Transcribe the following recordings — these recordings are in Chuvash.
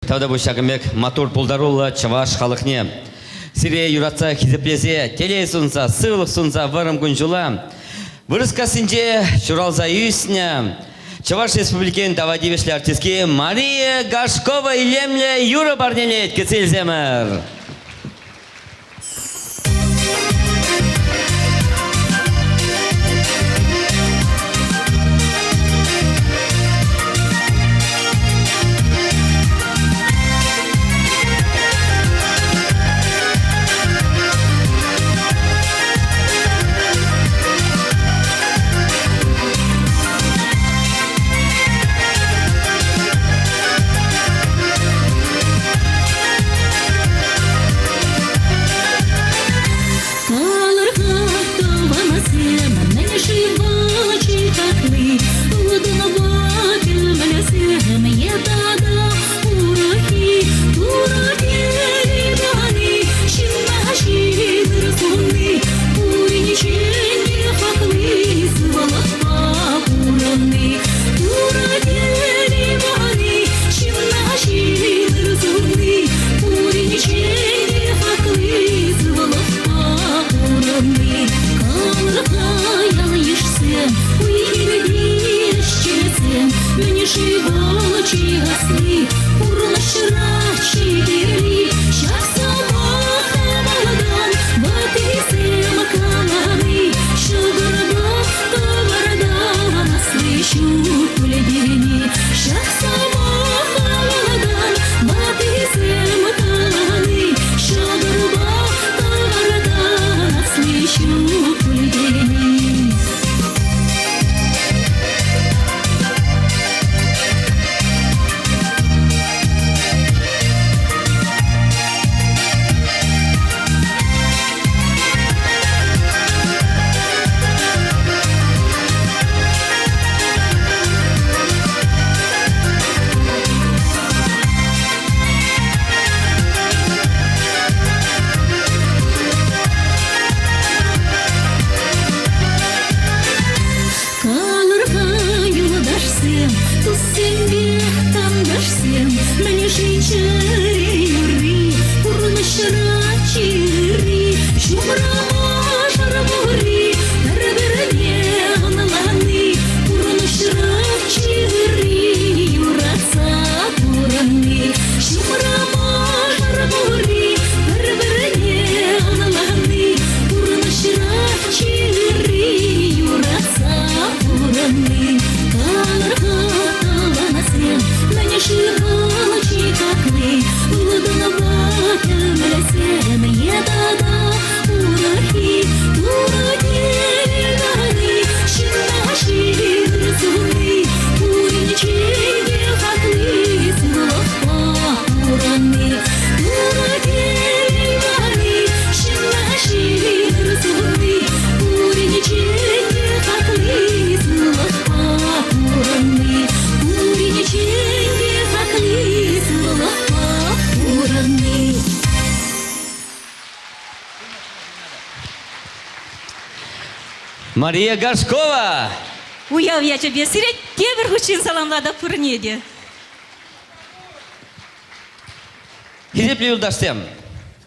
Тавтапуҫ ҫакӑн пек маттур пултаруллӑ чӑваш халӑхне. Сире юратса хисеплесе, телей сунса, сывлӑх сунса вӑрӑм кун-ҫула Вырӑскассинче ҫуралса ӳснӗ Чӑваш Республикин тава тивӗҫлӗ артистки Мария Горшкова илемлӗ юрӑ парнелет кӗтсе илсемӗр. Калӑр-ха, тӑванӑсем, мӗн-ши вӑл чи хакли? Ылтӑнпа кӗмӗлсем е тата урӑххи? Турӑ тери пани, ҫынна ҫитӗр сунни, пуринчен те хакли сывлӑхпа пурӑнни. Турӑ тери пани, ҫынна ҫитӗр сунни, пуринчен те хакли сывлӑхпа пурӑнни. Калӑр-ха, ял-йышсем, уй-хирти ӗҫченсем, мӗн-ши вӑл чи асли, пурнӑҫра чи кирли? Ҫак сӑмах малтан ваттисем калани, ҫӑкӑрпа тӑвартан асли ҫук пуль тени. Ҫак сӑмах малтан ваттисем калани, ҫӑкӑрпа тӑвартан асли ҫук пуль тени. Калӑр-ха, юлташсем, туссемпе тантӑшсем, мӗн-ши чӗре юрри, пурнӑҫра чирри, ҫумра мӑшӑр пурри, пӗр-пӗрне ӑнланни, пурнӑҫра чирри, юратса пурӑнни, ҫумра мӑшӑр пурри, пӗр-пӗрне ӑнланни, пурнӑҫра чирри, юратса пурӑнни. Калӑр-ха, тӑвансем, мӗн-ши вӑл чи хакли? Ылтӑнпа кӗмӗлсем е тата урӑххи? Турӑ тени, ҫынна ҫитӗр сунни, пуринчен те хакли сывлӑхпа пурӑнни. Турӑ тени, ҫынна ҫитӗр сунни, пуринчен те хакли сывлӑхпа пурӑнни. Пуринчен те хакли сывлӑхпа пурӑнни. Мария Горшкова! Уяв ячӗпе сире тепӗр хутчен саламлатӑп пурне те. Хисеплӗ юлташсем,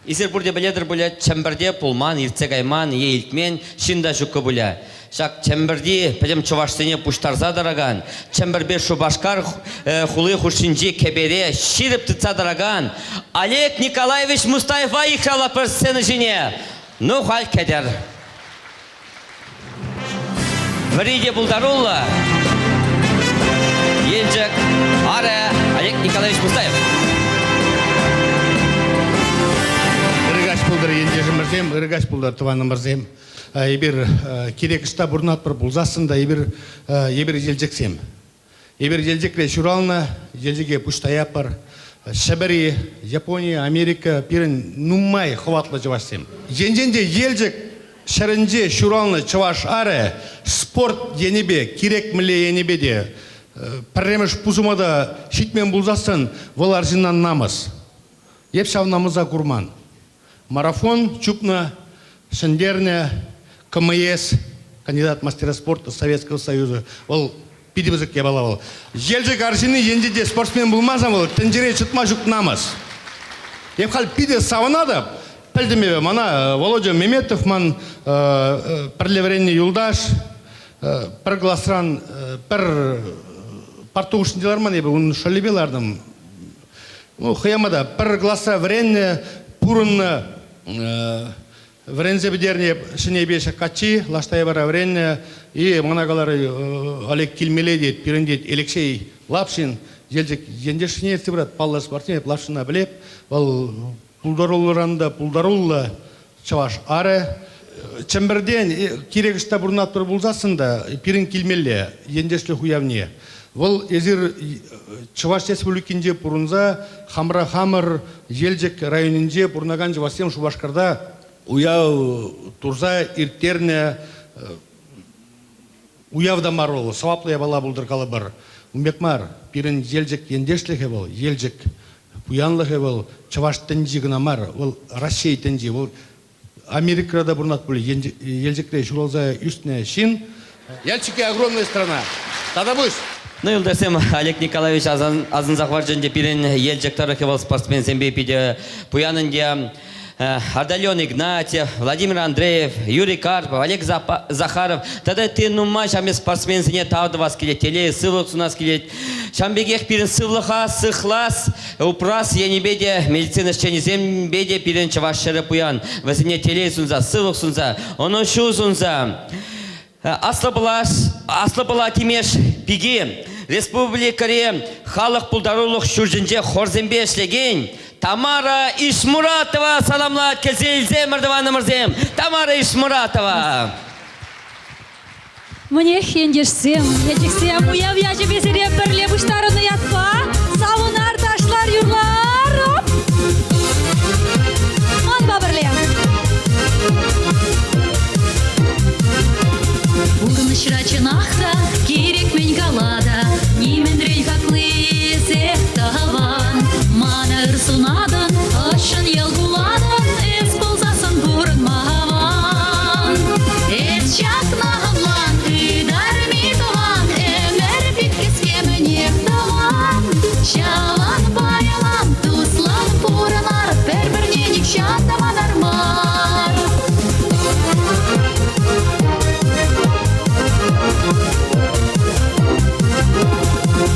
эсир пурте пӗлетӗр пулӗ, Чӗмпӗрте пулман, иртсе кайман е илтмен ҫын та ҫуккӑ пулӗ. Ҫак Чӗмпӗрти пӗтӗм чӑвашсене пуҫтарса тӑракан, Чӗмпӗрпе Шупашкар хули хушшинчи кӗпере ҫирӗп тытса тӑракан Олег Николаевич Мустаева йыхравлатпӑр сцена ҫине. Ну, халь кӗтӗр. Вӗри те пултаруллӑ Елчӗк арӗ Олег Николаевич Мустаев. Ырӑ каҫ пултӑр, ентешӗмӗрсем, ырӑ каҫ пултӑр, тӑванӑмӑрсем. Эпир кирек ӑҫта пурӑнатпӑр пулсассӑн та эпир эпир Елчӗксем. Эпир Елчӗкре ҫуралнӑ, Елчӗке пуҫ таятпӑр. Ҫӗпӗри, Япони, Америка пирӗн нумай хӑватлӑ чӑвашсем. Енчен те Елчӗк ҫӗрӗнче ҫуралнӑ чӑваш арӗ спорт енӗпе, кирек мӗнле енӗпе те пӗрремӗш пусӑма та ҫитмен пулсассӑн вӑл арҫынна намӑс. Эп ҫав намӑса курман. Марафон чупнӑ, ҫӗнтернӗ КМС, кандидат мастера спорта Советского Союза. Вӑл Питӗ пысӑк япала вӑл. Елчӗк арҫынни енче те спортсмен пулмасан вӑл тӗнчере чӑтма ҫук намӑс. Эп халь питӗ савӑнатӑп. Пӗлтӗм эпӗ, мана Володя Меметов ман пӗрле вӗреннӗ юлташ, пӗр класран пӗр парта хушшинче ларман эпӗ, унӑн шӑллипе лартӑм. Ну, хӑяма та пӗр класра вӗреннӗ, пурӑннӑ, вӗренсе пӗтернӗ Ҫӗнӗ Эпеҫ каччи, Лаш Таяпара вӗреннӗ. И мана каларӗ, Олег килмелле тет, пирӗн тет Алексей Лапшин, Елчӗк ентешне ертсе пырать, паллӑ спортсмен, Лапшина пӗлеп. Вӑл пултаруллӑран та пултаруллӑ чӑваш арӗ. Чӗмпӗртен кирек ӑҫта пурӑнатпӑр пулсассӑн та пирӗн килмелле ентешлӗх уявне. Вӑл эсир Чӑваш Республикинче пурӑнса хамӑра хамӑр Елчӗк районӗнче пурӑнакан чӑвашсем Шупашкарта уяв турса ирттернӗ уяв та мар вӑл, сӑваплӑ япала пултӑр калӑпӑр. Ун пек мар. Пирӗн Елчӗк ентешлӗхӗ вӑл, Елчӗк пуянлӑхӗ вӑл чӑваш тӗнчи кӑна мар, вӑл Раҫҫей тӗнчи, вӑл Америкӑра та пурӑнать пуль, Елчӗкре ҫуралса ӳснӗ ҫын. Яльчики огромная страна. Тата пуҫ! Ну, юлташсем, Олег Николаевич асӑнса хӑварчӗ ӗнтӗ пирӗн Елчӗк тӑрӑхӗ вӑл спортсменсемпе питӗ пуян ӗнтӗ. Ардальон Игнатьев, Владимир Андреев, Юрий Карпов, Олег Захаров тата ытти нумай ҫав пек спортсменсене тав тӑвас килет, телей, сывлӑх сунас килет. Ҫавӑн пекех пирӗн сывлӑха сыхлас, упрас енӗпе те медицина ӗҫченӗсемпе те пирӗн чӑваш ҫӗрӗ пуян. Вӗсене телей сунса, сывлӑх сунса, ӑнӑҫу сунса. Аслӑ Пӑла, Аслӑ Пӑла Тимеш пики республикӑри халӑх пултарулӑх ҫурчӗнче хорсемпе ӗҫлекен Тамара Ишмуратова саламлать кӗлсе илсемӗр тӑванӑмӑрсем. Тамара Ишмуратова! Мӗнех, ентешсем, ентешсем, уяв ячӗпе сире пӗрле пуҫтарӑннӑ ятпа савӑнар, ташлар, юрлар! Манпа пӗрле! Пурнӑҫра чӑнах та кирек мӗн кала та нимӗнрен хакли эсех тӑван. Мана ыр сунатӑн, ӑшшӑн йӑл кулатӑн, эс пулсассӑн пурӑнма аван. Эс ҫакна ӑнлан, ытарми тӑван, ӗмӗр пит кӗске мӗнех тӑван. Ҫавӑнпа ялан туслӑн пурӑнар, пӗр-пӗрне нихҫан та манар мар.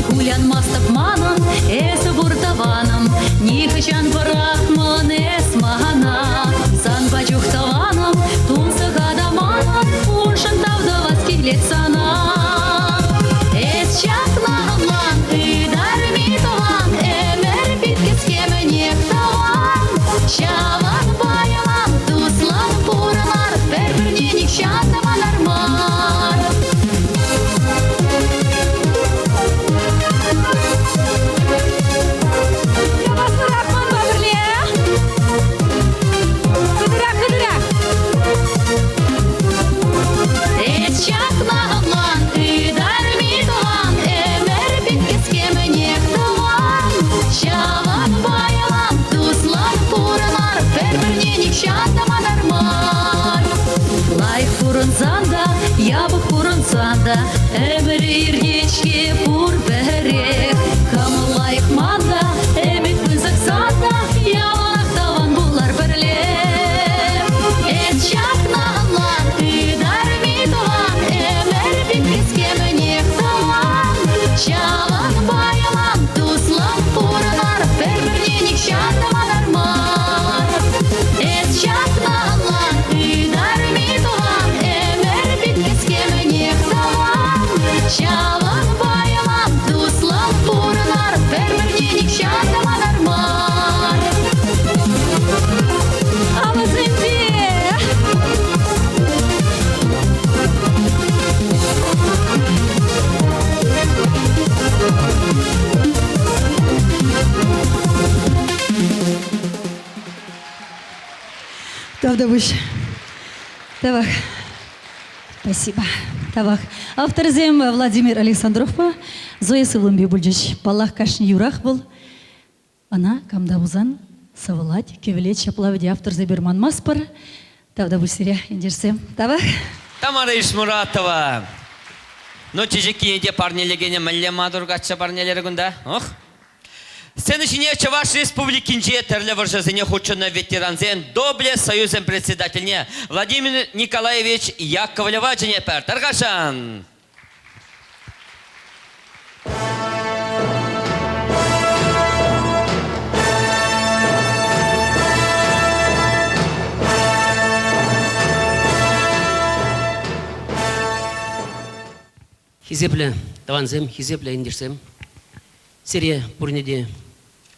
Кулянмастӑп манӑн, эсӗ пур тӑванӑм, нихӑҫан пӑрахмӑн эс мана. Санпа чух тӑванӑм, тунсӑха та манӑн, уншӑн тав тӑвас килет сана. Эс ҫакна ӑнлан, ытарми тӑван, ӗмӗр пит кӗске мӗнех тӑван. Ҫавӑнпа ялан туслӑн пурӑнар, пӗр-пӗрне нихҫан та манар мар. Хаваслӑрах манпа пӗрле. Хытӑрах, хытӑрах. Эс ҫакна ӑнлан, ытарми тӑван, ӗмӗр пит кӗске мӗнех тӑван. Ҫавӑнпа ялан туслӑн пурӑнар, пӗр-пӗрне нихҫан та манар мар. Лайӑх пурӑнсан та, япӑх пурӑнсан та, ӗмӗр иртет-ҫке пур пӗрех. Кӑмӑл лайӑх ман та, ӗмӗт пысӑк сан та, яланах тӑван пулар пӗрле. Эс ҫакна ӑнлан, ытарми тӑван, ӗмӗр пит кӗске мӗнех тӑван. Ҫавӑнпа ялан туслӑн пурӑнар, пӗр-пӗрне нихҫан та манар мар. Эс ҫакна ӑнлан, ытарми тӑван, ӗмӗр пит кӗске мӗнех тӑван. Ҫавӑнпа ялан туслӑн пурӑнар, пӗр-пӗрне нихҫан та манар мар. Алӑсемпе! Тавтапуҫ. Тавах. Спасибо. Тавах. Авторсем Владимир Александровпа Зоя Сывлӑмпи пулчӗҫ. Паллах, кашни юрах вӑл ӑна кам та пулсан сӑвӑлать, кӗвӗлет. Ҫапла вӗт авторсем эпир манмастпӑр. Тавтапуҫ сире, ентешсем. Тавах. Тамара Ишмуратова. Ну, чечеккине те парнелекене мӗнле маттур каччӑ парнелерӗ кунта? Ох! Сцена ҫине Чӑваш Республикинче тӗрлӗ вӑрҫӑсене хутшӑннӑ ветерансен Доблесть союзӗн председательне Владимир Николаевич Яковлева чӗнетпӗр. Тархасшӑн! Хисеплӗ тӑвансем, хисеплӗ ентешсем, сире пурне те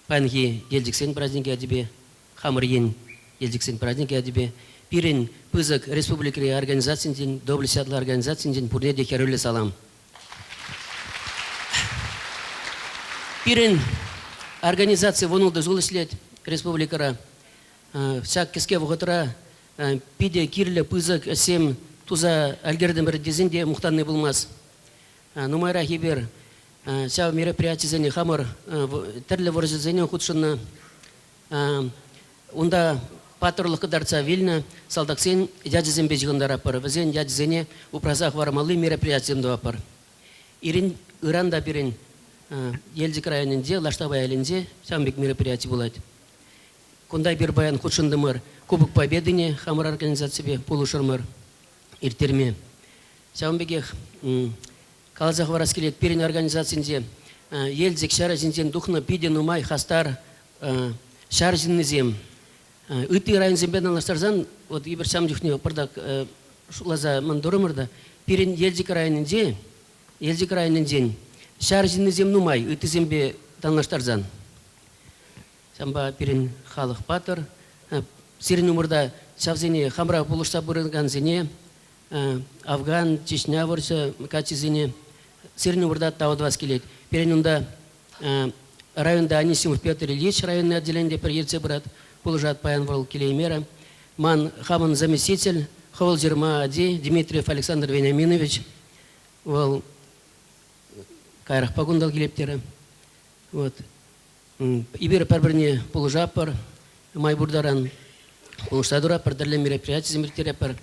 паянхи Елчӗксен праздникӗ ячӗпе, хамӑр ен Елчӗксен праздникӗ ячӗпе, пирӗн пысӑк республикӑри организацинчен, Доблесть ятлӑ организацинчен пурне те хӗрӳллӗ салам. Пирӗн организаци вунултӑ ҫул ӗҫлет республикӑра. Ҫак кӗске вӑхӑтра питӗ кирлӗ пысӑк ӗҫсем туса ӗлкӗртӗмӗр тесен те мухтанни пулмасть. Нумайрах эпир ҫав мероприятисене хамӑр тӗрлӗ вӑрҫӑсене хутшӑннӑ, унта паттӑрлӑх кӑтартса вилнӗ салтаксен ячӗсемпе ҫыхӑнтаратпӑр, вӗсен ячӗсене упраса хӑвармалли мероприятисем тӑватпӑр. Ыран та пирӗн Елчӗк районӗнче, Лаштава ялӗнче ҫавӑн пек мероприяти пулать. Кунта эпир паян хутшӑнтӑмӑр Кубок Победине хамӑр организаципе пулӑшрӑмӑр ирттерме. Ҫавӑн пекех каласа хӑварас килет, пирӗн организацинче Елчӗк ҫар ӗҫӗнчен тухнӑ питӗ нумай хастар ҫар ҫыннисем. Ытти районсемпе танлаштарсан, вот эпир ҫавӑн чухне пӑртак шутласа мӑн турӑмӑр та, пирӗн Елчӗк районӗнче, Елчӗк районӗнчен ҫар ҫыннисем нумай ыттисемпе танлаштарсан. Ҫавӑнпа пирӗн халӑх паттӑр. Сирӗн умӑрта ҫавсене хамӑра пулӑшса пыракансене, Афган, Чечня вӑрҫӑ каччисене сирӗн умӑрта тав тӑвас килет. Пирӗн унта районта Анисимов Петр Ильич районный отделенире пӗр ертсе пырать, пулӑшать паян вӑл килеймерӗ. Ман хамӑн заместитель Хӑвӑлҫырма ачи Дмитриев Александр Вениаминович. Вӑл каярахпа кунта килеп терӗ. Вот. Эпир пӗр-пӗрне пулӑшатпӑр, май пур таран пулӑшса тӑратпӑр, тӗрлӗ мероприятисем ирттеретпӗр.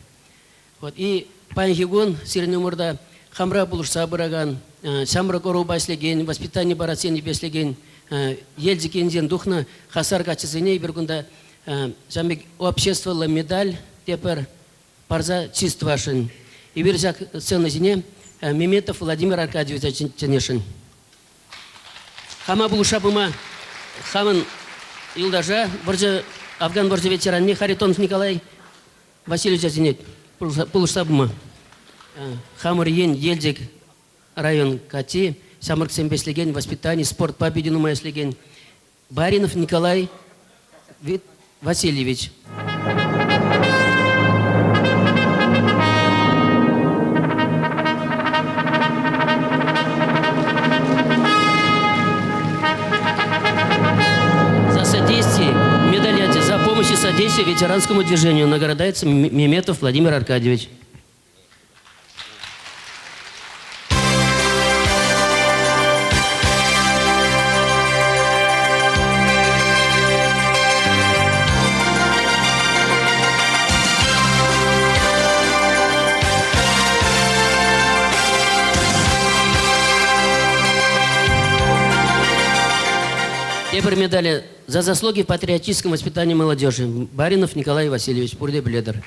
Вот. И паянхи кун сирӗн умӑрта хамра пулӑшса пыракан, ҫамрӑк ӑрупа ӗҫлекен, воспитани парас енӗпе ӗҫлекен Елчӗк енчен тухнӑ хастар каччӑсене эпир кунта ҫавӑн пек обществӑллӑ медаль тепӗр парса чыс тӑвасшӑн. Эпир ҫак сцена ҫине Меметов Владимир Аркадьевича чӗнесшӗн. Хама пулӑшса пыма хамӑн юлташа, вӑрҫӑ, Афган вӑрҫӑ ветеранне Харитонов Николай Васильевича чӗнет пулӑшса пыма. Хамӑр ен Елчӗк район каччи, ҫамрӑксемпе ӗҫлекен, воспитани, спортпа питӗ нумай ӗҫлекен Баринов Николай Васильевич. За содействие медаль за помощь и содействие ветеранскому движению награждается Меметов Владимир Аркадьевич. Тепӗр медале за заслуги в патриотическом воспитании молодежи Баринов Николай Васильевич пурте пӗлетӗр.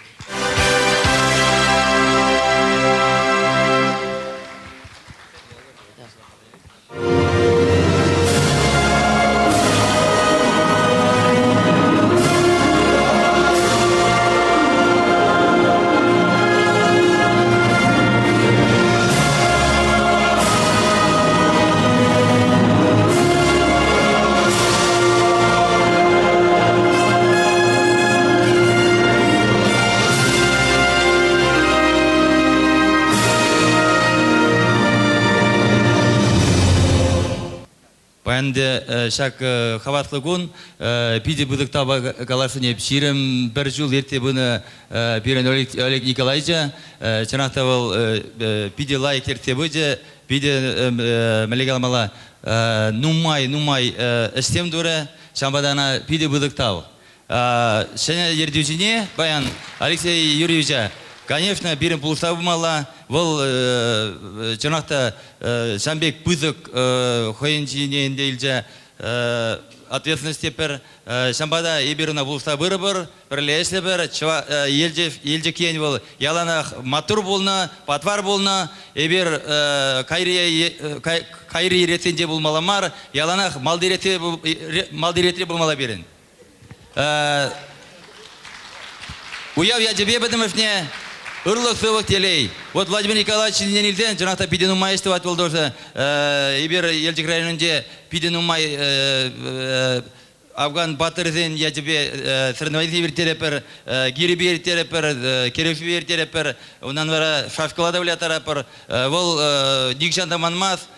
Паян ӗнтӗ ҫак хаваслӑ кун питӗ пысӑк тава калассине 21 ҫул иртсе пынӑ пирӗн Олег Николаевича. Чӑнах та вӑл питӗ лайӑх ертсе пычӗ, питӗ мӗнле каламалла, нумай-нумай ӗҫсем турӗ. Ҫавӑнпа та ӑна питӗ пысӑк тав. Ҫӗнӗ ертӳҫӗне паян Алексей Юрьевича. Конечно, пирӗн пулӑшса пымалла. Вӑл чӑнах та ҫавӑн пек пысӑк хӑйӗн ҫине ӗнтӗ илчӗ ответственность тепӗр. Ҫавӑнпа та эпир ӑна пулӑшса пырӑпӑр, пӗрле ӗҫлӗпӗр. Елчӗк ен вӑл яланах маттур пулнӑ, патвар пулнӑ. Эпир кайри ретсенче пулмалла мар, яланах малти ретре, малти ретре пулмалла пирӗн. Уяв ячӗпе пӗтӗмӗшне ырлӑх-сывлӑх, телей. Вот Владимир Николаевич ҫинчен илсен, чӑнах та питӗ нумай ӗҫ тӑвать вӑл тоже. Эпир Елчӗк районӗнче питӗ нумай Афган паттӑрӗсен ячӗпе соревнованисем ирттеретпӗр, гирӗпе ирттеретпӗр, кӗрешӳпе ирттеретпӗр. Унтан вара шашкӑла та выляттаратпӑр. Вӑл нихӑҫан та манмасть.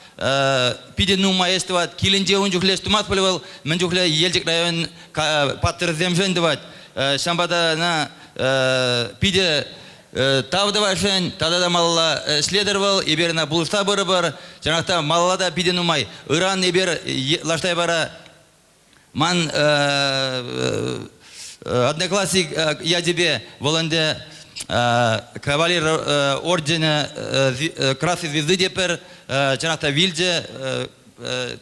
Питӗ нумай ӗҫ тӑвать. Килӗнче ун чухлӗ ӗҫ тумасть пуль вӑл. Мӗн чухлӗ Елчӗк район паттӑрӗсемшӗн тӑвать. Ҫавӑнпа та ӑна питӗ тав тӑвасшӑн. Тата та малалла ӗҫлетӗр вӑл. Эпир ӑна пулӑшса пырӑпӑр. Чӑнах та малалла та питӗ нумай. Ыран эпир Лаш Таяпара Ман одноклассник ячӗпе вӑл ӗнтӗ кавалер орденӗ Красной звезды тепӗр чӑнах та вилчӗ,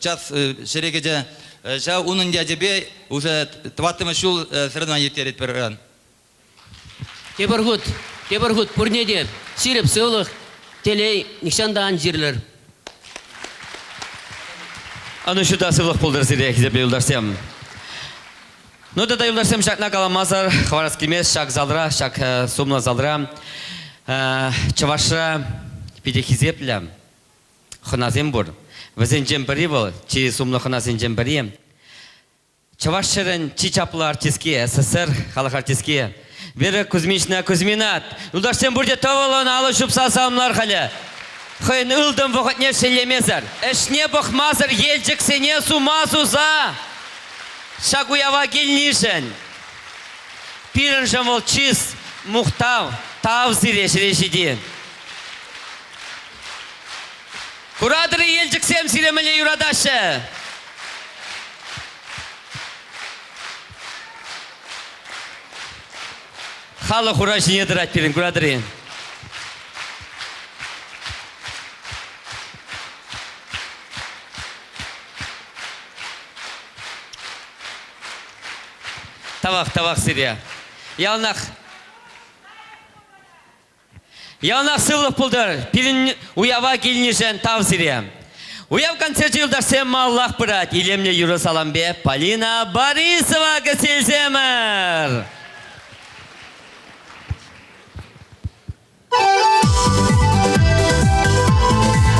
час ҫӗре кӗчӗ. Ҫав унӑн ячӗпе уже тӑваттӑмӗш ҫул соревновани ирттеретпӗр ыран. Тепӗр хут, тепӗр хут пурне те ҫирӗп сывлӑх, телей, нихҫан та ан чирлӗр. Ӑнӑҫу та сывлӑх пултӑр сире, хисеплӗ юлташсем. Ну тата юлташсем ҫакна каламасӑр хӑварас килмест ҫак залра, ҫак сумлӑ залра Чӑвашра питӗ хисеплӗ хӑнасем пур. Вӗсенчен пӗри вӑл, чи сумлӑ хӑнасенчен пӗри, Чӑваш ҫӗрӗн чи чаплӑ артистки, СССР халӑх артистки Вера Кузьминична Кузьмина. Юлташсем пурте тӑвӑлӑн алӑ ҫупса саламлар халӗ. Хӑйӗн ылтӑн вӑхӑтне шеллемесӗр, ӗҫне пӑхмасӑр Елчӗксене сума суса ҫак уява килнишӗн пирӗншӗн вӑл чыс, мухтав, тав сире ҫӗре ҫити. Куратӑр-и, Елчӗксем сире мӗнле юратаҫҫӗ? Халӑх ура ҫине тӑрать пирӗн, куратӑр-и? Тавах, тавах сире. Яланах Яланах сывлӑх пултӑр. Пирӗн уява килнишӗн тав сире. Уяв концерчӗ юлташсем малаллах пырать. Илемлӗ юрӑ салампе Полина Борисова кӗселсемӗр!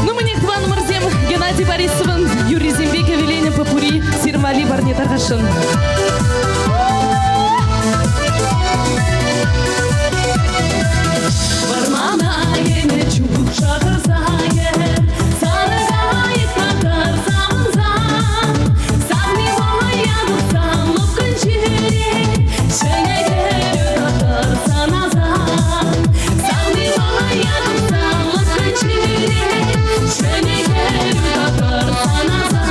Ну, мӗнех, тӑванӑмӑрсем, Геннадий Борисовӑн юррисемпе кӗвӗленӗ попури сирмали парне тархасшӑн. Вӑрмана кӗнӗ чух шахӑрса кӗр, сарӑ кайӑк катар савӑнса. Савни мая тухсан лӑпкӑн ҫӳрет, ҫӗнӗ кӗрӳ татӑр сӑнаса. Савни мая тухсан лӑпкӑн ҫӳрет, ҫӗнӗ кӗрӳ татӑр сӑнаса.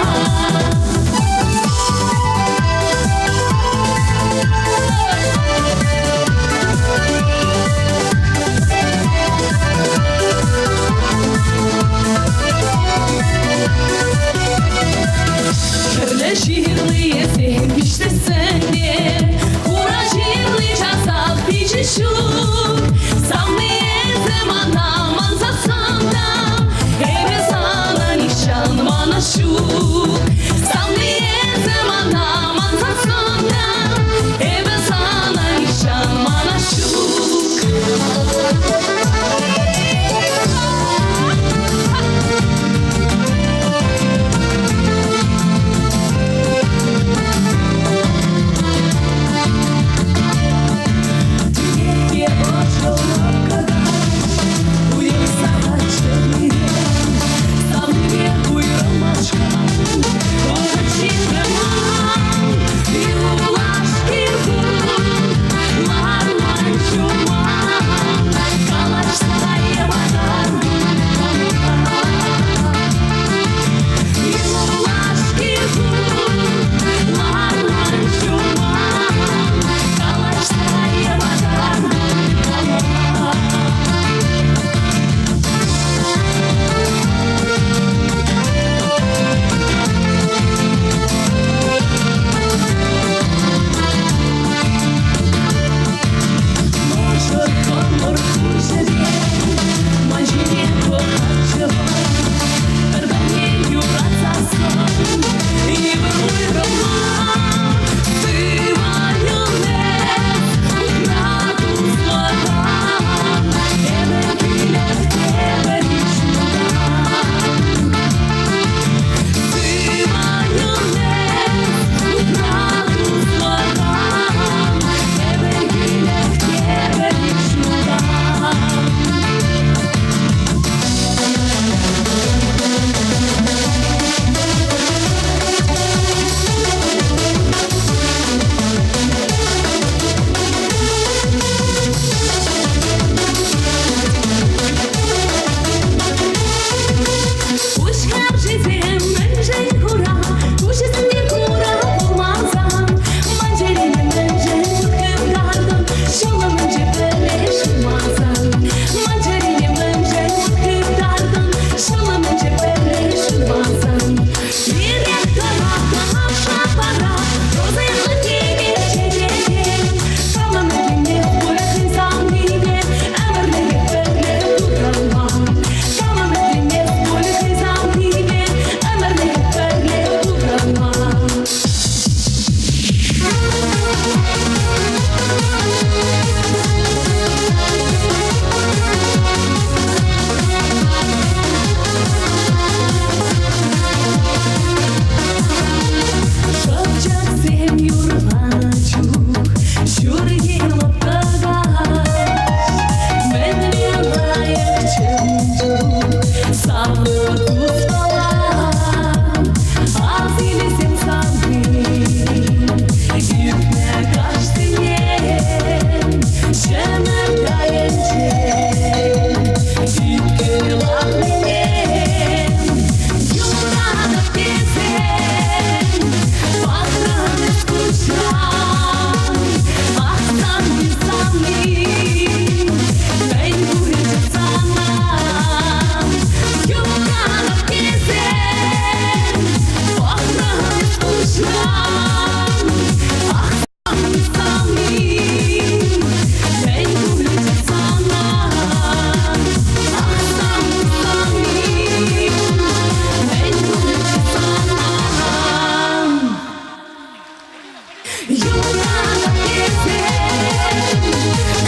Юлатӑп тесен,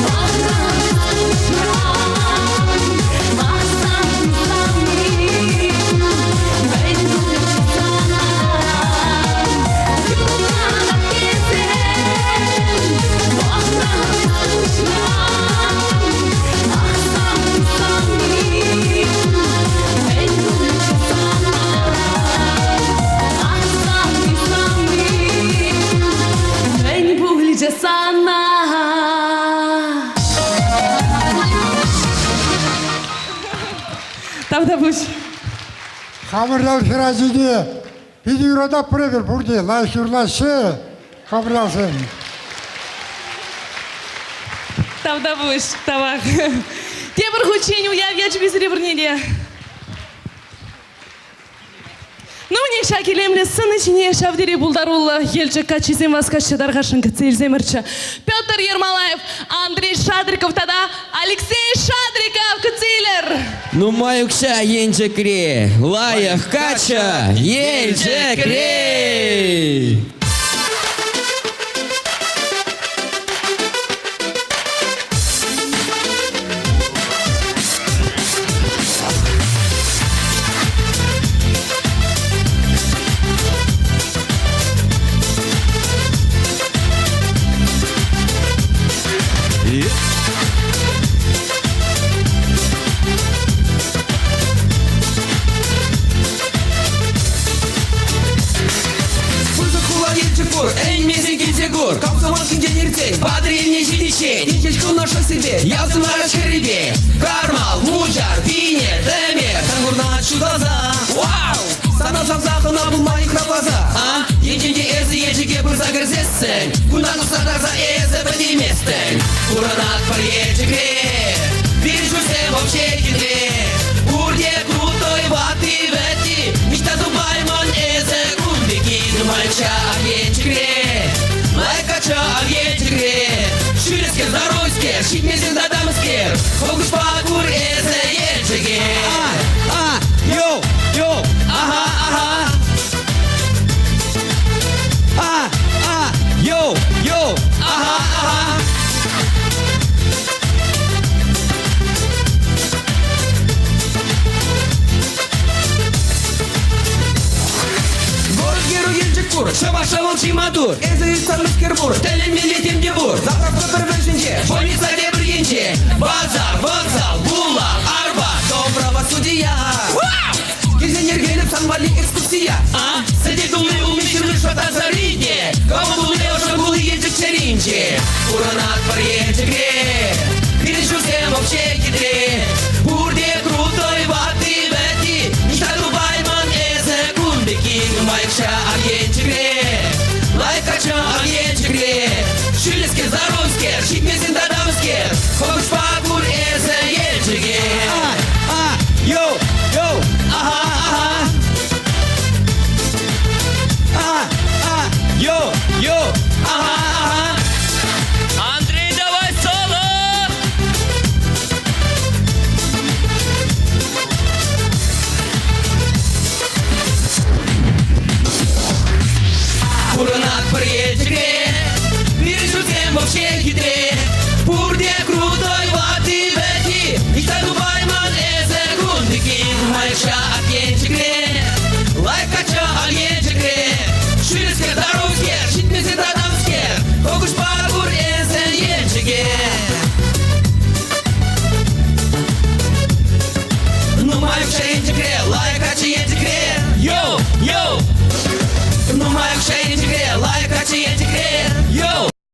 ватран, асан сани, мӗн пулчӗ сана? Юлатӑп тесен, ватран, асан сани, мӗн пулчӗ сана? Мӗн пулчӗ сана? Тавтапуҫ. Хамӑр ял хӗрачине питӗ юрататпӑр эпир пурте. Лайӑх юрлаҫҫӗ хамӑр ялсем. Тавтапуҫ, тавах. Тепӗр хутчен уяв ячӗпе сире пурне те. Ну, мне ҫак илемлӗ сцена ҫине ҫав тери пултаруллӑ Елчӗк каччисем васкаҫҫӗ тархасшӑн кӗтсе илсемӗрччӗ. Петр Ермолаев, Андрей Шадриков тата Алексей Шадриков кӗтсе илӗр! Нумай укҫа Елчӗкре, лайӑх каччӑ Елчӗкре! Пысӑк хула Елчӗк пур, ӗнмесен килсе кур. Комсомол ҫинчен иртсен, Патӑрьелне ҫитиччен. Инҫет кунна шоссепе, ялсем ларать хӗррипе. Кармал, Мучар, Пинер, Тӗмер, сан курнать ҫуталса. Вау! Сана савса хӑна пулма йыхравласа. А? Енчен те эсӗ Елчӗке пырса кӗрсессӗн, кунтан тухса тарса эсӗ пӗтейместӗн. Пурӑнатпӑр Елчӗкре, пирӗн ҫулсем вообще хитре. Пурте крутой ватти-вӗтти, ниҫта тупаймӑн эсӗ кун пекки. Нумайчча Елчӗкре, лайӑх каччӑ Елчӗкре. Ҫӳллӗскер, здоровскер, ҫитмесен татамскер, фокуспа кур эсӗ Елчӗке. А, йоу, йоу, ага, ага. А, а, йоу, йоу, ага, ага. Город герой Елчӗк пур, чӑвашла вӑл чи маттур. Эсӗ ыйтсан мӗскер пур, тӗлӗнмелле тем те пур. Заправка пӗр вӗҫӗнче, больница тепӗр енче. Базар, вокзал, Булак, Арбат, дом правосудия. Килсен йӗркелеп сан валли экскурсия. А? Сӗтел тулли улми-ҫырли шӑтарса рите. Кӑмӑл тулли ӑшӑ кулли Елчӗк чӗринче. Пурӑнатпӑр Елчӗкре, пирӗн ҫулсем вообще хитре. Пурте крутой ватти-вӗтти, ниҫта тупаймӑн эсӗ кун пекки. Нумайчча Елчӗкре, лайӑх каччӑ Елчӗкре. Ҫӳллӗскер, здоровскер, ҫитмесен татамскер, фокуспа кур эсӗ Елчӗке. А, а, йоу, йоу, ага, ага. А, а, йоу, йоу, ага.